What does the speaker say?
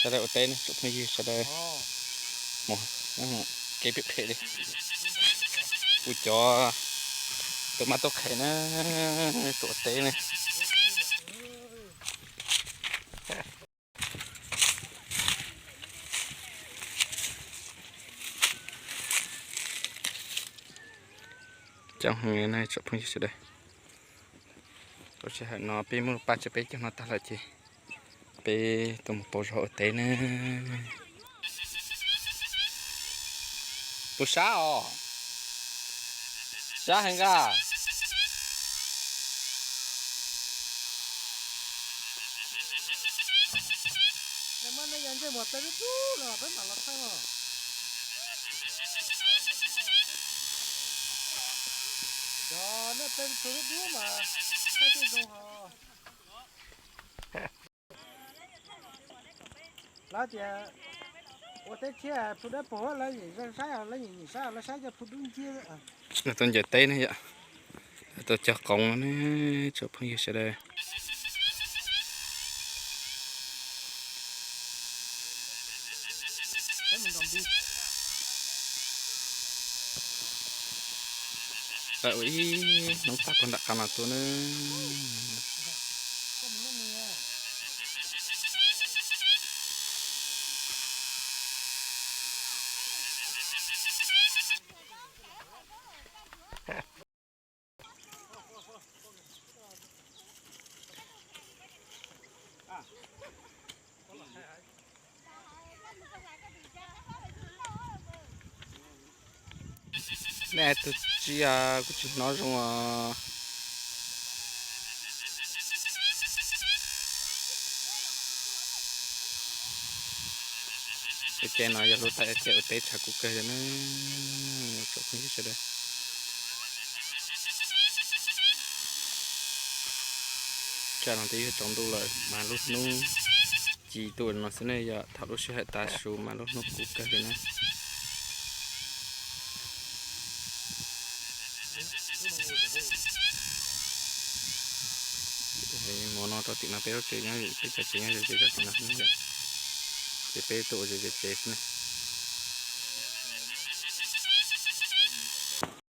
Sawv daws ua teb ne tsoom phooj ywg sawv daws. Mus, kev phem phem li. Kuv cov tus mab tub qhe na, tuaj ua teb ne. Coob heev na tsoom phooj ywg sawv daws. Lub sij hawm no peb muab lub paj tso peb caug no tag lawm ces peb tuaj mus pauv zog ua teb na. Puas sab os? Sab heev nkaus. Lawv tias ua teb tshiab phu dawb paug, lawv saib, lawv nyiam saib, lawv saib cov phu dub nciab. Lawv tuaj ncaws teb ne yom, lawv tuaj cog qoov ne tsoom phooj ywg sawv daws. Lawv ua ib hnub tag puag nram qab no tuaj na. Nej tus tsi kuj tsis hnov zoo os. Lub caij no yog lub caij ua teb tshav kub kawg li na tsoom phooj ywg sawv daws. Tsam no twb yuav tsaus ntuj lawm mas lub hnub ci tuaj no xwb ne yom, thaum lub sij hawm tav su mas lub hnub kub kawg li na. Hmo no rau tim no peb lub tsev nyob, peb cov tsev nyob ze ze rau tim no xwb na yom. Ces peb tuaj ua ze ze tsev xwb na.